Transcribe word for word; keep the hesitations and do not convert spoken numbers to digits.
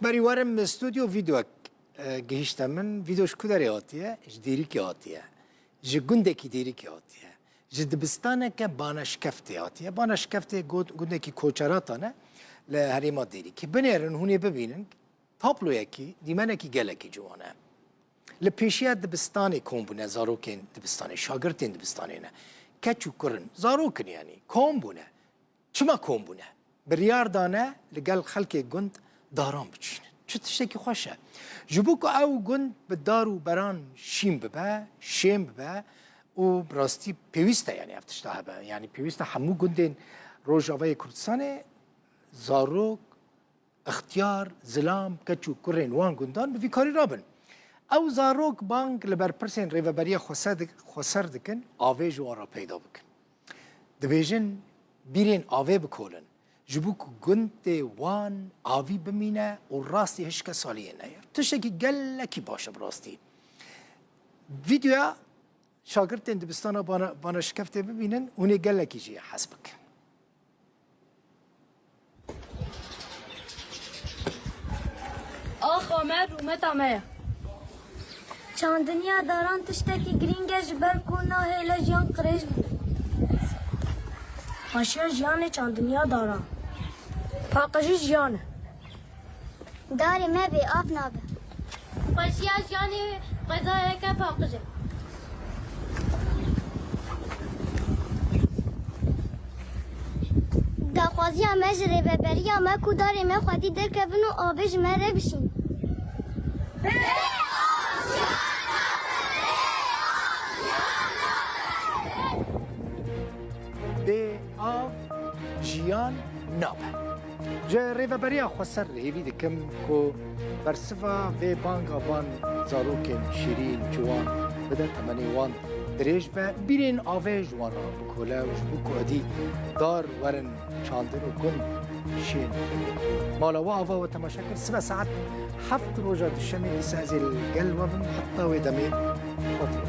Berî werim stûdyo vîdeoyek, e, gihîşte min. Vîdeo ji ku derê hatiye? Ji Dêrikê hatiye. Ji gundekî Dêrikê hatiye. Ji dibistaneke Baneşkeftê hatiye. Baneşkeftê got, gundekî Koçeratan e li herêma Dêrikê. Binêrin hûn ê bibînin. Tabloyekî, dîmenekî gelekî ciwan e. Li pêşiya dibistanê kom bûne, zarokên dibistanê, şagirtên dibistanê ne. Keç û kur in, zarok in yanî, kom bûne. Çima kom bûne? Biryar dane li gel xelkê gund daran biçînin. Çi tiştekî xweş e. Ji bo ku ew gund bi dar û beran şîn bibe, şên bibe û bi rastî pêwîst e, yanî ev tişta hebe. Yanî pêwîst e hemû gundên Rojavayê Kurdistanê zarok, ixtiyar, zilam, keç û kurên wan gundan bi vî karî rabin. Ew zarok bang li berpirsên Rêveberiya Xweser dik-, Xweser dikin, avê ji wan re peyda bikin. Dibêjin, bîrên avê bikolin, ji bo ku gundê wan avî bimîne û rastî hişke saliyê neye. Tiştekî gelekî baş e bi rastî. Vîdeoya şagirtên dibistana Bana-, Baneşkeftê bibînin, hûn ê gelekî jî hez bikin. Axa me rûmeta me ye. Çandiniya daran tiştekî girîng e, ji ber ku nahêle jiyan qirêj bibe. Xweşiya jiyanê çandiniya daran. Paqijî jiyan e. Darê me bê av nabe. Xweşiya jiyanê xwezayeke paqij e. Daxwaziya me ji rêveberiya me ku darê me xwedî derkevin û avê ji me re bişîn. Bê av jiyan nabe. Ji Rêveberiya Xweser hêvî dikim ku bersiva vê banga van zarokên şîrîn, ciwan bide, temenê wan dirêj be, bîrên avê ji wan re bikole û ji bo ku êdî dar werin çandin û gund şên bibin. Mala we ava we temaşe kir. Sibe saet heft roja duşemê dîsa ez ê li gel we bim, heta wê demê xatirê.